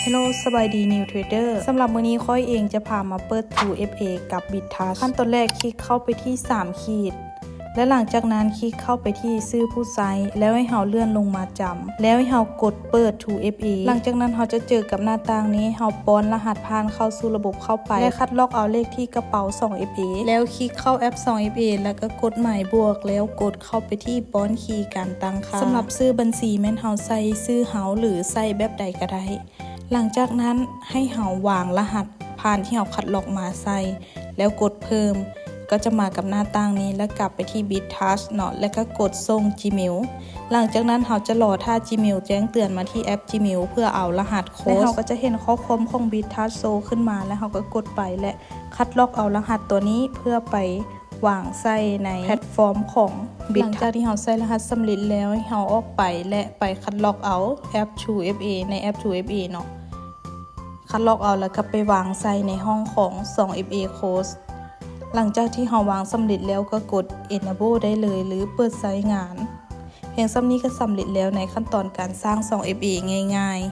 Hello ສະບາຍດີ New Trader ສຳລັບມື້ນີ້ຂ້ອຍເອງຈະພາມາເປີດ Two F A ກັບ Bittouch ຂັ້ນຕອນແລກຄລິກເຂົ້າໄປທີ່ສາມຂີດ ແລະ ຫຼັງຈາກນັ້ນຄລິກເຂົ້າໄປທີ່ຊື່ຜູ້ໃຊ້ ແລ້ວໃຫ້ເຮົາເລື່ອນລົງມາຈຳ ແລ້ວໃຫ້ເຮົາກົດເປີດ Two F A ຫຼັງຈາກນັ້ນເຮົາຈະເຈີກັບໜ້າຕ່າງນີ້ ເຮົາປ້ອນລະຫັດຜ່ານເຂົ້າສູ່ລະບົບເຂົ້າໄປ ແລະ ຄັດລອກເອົາເລກທີ່ກະເປົາ ສອງ F A ແລ້ວຄລິກເຂົ້າແອັບ ສອງ F A ແລ້ວກໍກົດໝາຍບວກ ແລ້ວກົດເຂົ້າໄປທີ່ປ້ອນຄີການຕັ້ງຄ່າ ສຳລັບຊື່ບັນຊີແມ່ນເຮົາໃສ່ຊື່ເຮົາ ຫຼື ໃສ່ແບບໃດກໍໄດ້ ຫຼັງຈາກນັ້ນໃຫ້ເຮົາວາງລະຫັດຜ່ານທີ່ເຮົາຄັດລອກມາໃສ່ ແລ້ວກົດເພີ່ມ ກໍຈະມາກັບໜ້າຕ່າງນີ້ ແລ້ວກັບໄປທີ່ Bittouch ເນາະ ແລ້ວກໍກົດສົ່ງ Gmail ຫຼັງຈາກນັ້ນເຮົາຈະລໍຖ້າ Gmail ແຈ້ງເຕືອນມາທີ່ແອັບ Gmail ເພື່ອເອົາລະຫັດໂຄດ ແລະ ເຮົາກໍຈະເຫັນຂໍ້ຄວາມຂອງ Bittouch ໂຊຂຶ້ນມາ ແລ້ວເຮົາກໍກົດໄປ ແລະ ຄັດລອກເອົາລະຫັດຕົວນີ້ເພື່ອໄປວາງໃສ່ໃນແພລດຟອມຂອງ Bittouch ຫຼັງຈາກທີ່ເຮົາໃສ່ລະຫັດສຳເລັດແລ້ວ ໃຫ້ເຮົາອອກໄປ ແລະ ໄປຄັດລອກເອົາແອັບ Two F A ໃນແອັບ Two F A ເນາະ ຄັດລອກເອົາແລ້ວກໍໄປວາງໃສ່ໃນຫ້ອງຂອງ ສອງ F A Course ຫຼັງຈາກທີ່ເຮົາວາງສຳເລັດແລ້ວກໍກົດ Enable ໄດ້ເລີຍ ຫຼື ເປີດໃຊ້ງານ. ພຽງສ່ຳນີ້ກໍສຳເລັດແລ້ວໃນຂັ້ນຕອນການສ້າງ ສອງ F A ງ່າຍໆ.